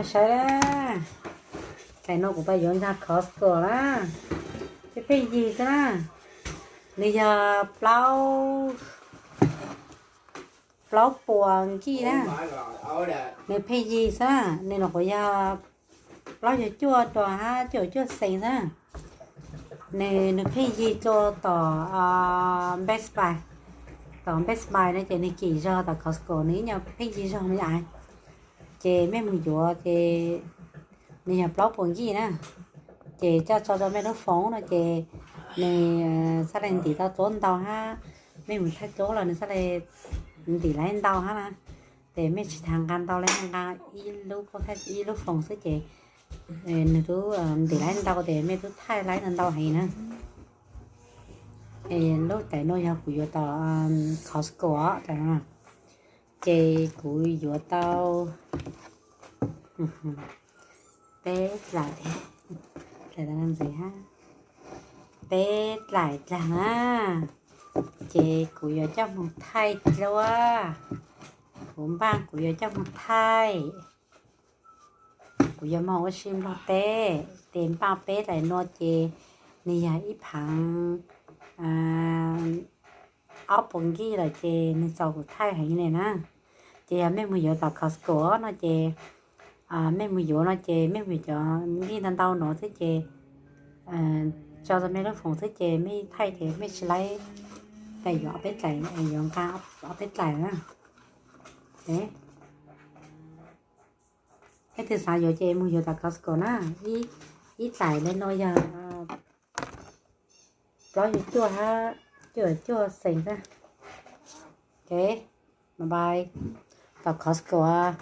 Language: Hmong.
Saib, tam no kuv pais yuav nkag Costco na, pheej pheej yig xwb na. Nws yog plaub, plaub puas nkij na. Nws pheej yig xwb na, nws no kuv yog plaub caug cuaj rau hab cuaj caum cuaj xees xwb. Nws, nws pheej yig dlua tom Best Buy, tom Best Buy no ces nws kim zog tom Costco, nws ib nyuag pheej yig zog me ais. Ces mej mus yuav ces nws yog plaub puas nkij na, ces coj tso rau mej lub foos no ces nws xab le ntim tau dluab ntau hab, mej mus thaij dluab los nws xab le ntim laib ntau hab na. Ces mej tsis tas nqa ntau le, nqa ib lub kauj thaij ib lub foos xwb ces nws tub ntim laib ntau ces mej tub thaij laib ntau ntau heev na. Lub tais no yog kuv yuav tom Costco os, ces kuv yuav tau peb dlaim, ntxiv hab, peb dlaim dlaag na. Ces kuv yuav coj moog thaij dluab, kuv npaaj kuv yuav coj moog thaij. Kuv yuav moog ua si nplog peb, ces npaaj peb dlaim no ces nws yog ib phaav ob puas nkij lawm ces nws txaus kuv thaij heev le na. Ces yog mej mus yuav tom Costco no ces, mej mus yuav no ces mej mus yuav cov nkij ntau ntau no xwb ces tso rau mej lub foos xwb ces mej thaij ces mej tsis laib, yuav ob peb dlaim, yuav nqa ob peb dlaim na. Leej twg xav yuav ces mus yuav tom Costco na. Ib dlaim le no yog plaub caug cuaj hab cuaj caum cuaj xees xwb. Bye bye, tom Costco os.